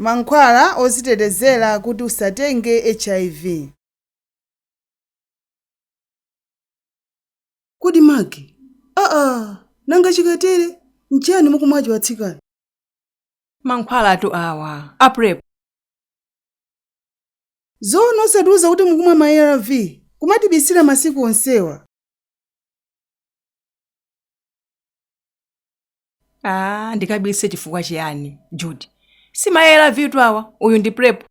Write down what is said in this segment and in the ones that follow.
Mankhwala ozitetezera kuti usatenge HIV. Kodi Magi, aa, nanga chikatere nchiyani mukumwacho atsikana? Mankhwalatu awa a PrEP. Zoona osatiuza kuti mukumwa ma ARV, kumatibisira masiku onsewa? Ah, ndikabise chifukwa chiyani, Judy? Si ma ARV tu awa, uyu ndi PrEP.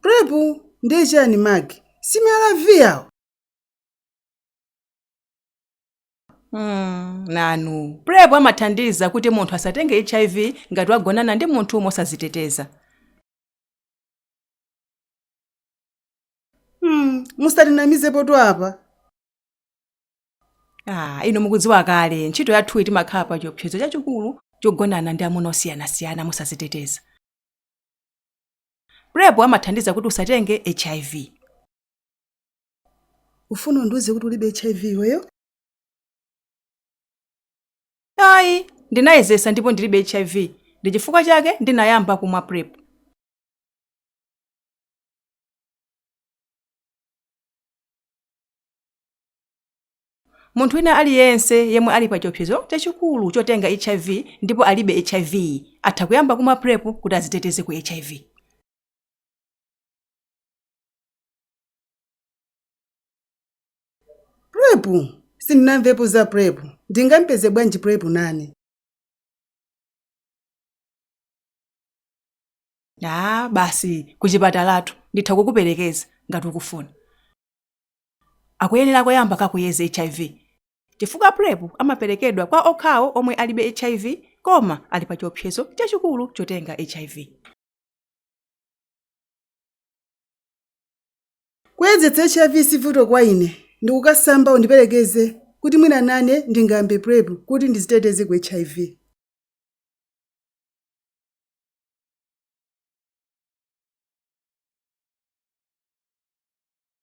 PrEP ndiye chani, Magi? Si ma ARV awa? Nanu PrEP amathandiza kuti munthu asatenge HIV ngati wagonana ndi munthu mosaziteteza. Musatinamizepotu apa. Ah, inu mukudziwa kale ntchito yathuyi timakhala pa chiopsezo chachikulu chogonana ndi amuna osiyanasiyana mosaziteteza. PrEP amathandiza kuti usatenge HIV. Ufuna undiuze kuti ulibe HIV iweyo? Ayi, ndinayezesa ndipo ndilibe HIV. Ndi chifukwa chake ndinayamba kumwa PrEP. Munthu wina aliyense yemwe ali pa chiopsezo chachikulu chotenga HIV ndipo alibe HIV atha kuyamba kumwa PrEP kuti aziteteze ku HIV. PrEP? Sindinamvepo za PrEP. Ndingampeze bwanji PrEP nane? Ah, basi kuchipatalatu nditha kukuperekeza ngati ukufuna. Akuyenera koyamba kakuyeze HIV chifukwa PrEP amaperekedwa kwa okhawo omwe alibe HIV koma ali pa chiopsezo chachikulu chotenga HIV. Kuyezetsa HIV sivuto kwa ine. Ndikukasamba, undiperekeze kuti mwina nane ndingayambe PrEP kuti ndiziteteze ku HIV.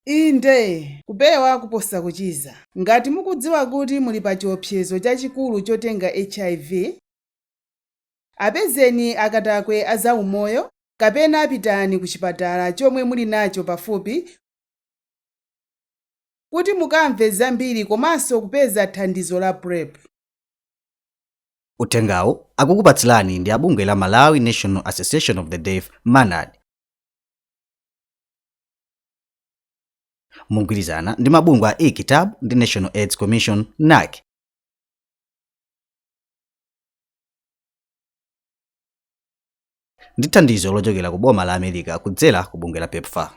Inde, kupewa kuposa kuchiza. Ngati mukudziwa kuti muli pa chiopsezo chachikulu chotenga HIV, apezeni akatakwe a zaumoyo kapena pitani ku chipatala chomwe muli nacho pafupi kuti mukamve zambiri komanso kupeza thandizo la PrEP. Uthengawu akukupatsirani ndi a bungwe la Malawi National Association of the Deaf, MANAD, mogwirizana ndi mabungwe a eKitab ndi National AIDS Commission, NAC, ndi thandizo lochokera ku boma la America kudzera ku bungwe la PEPFAR.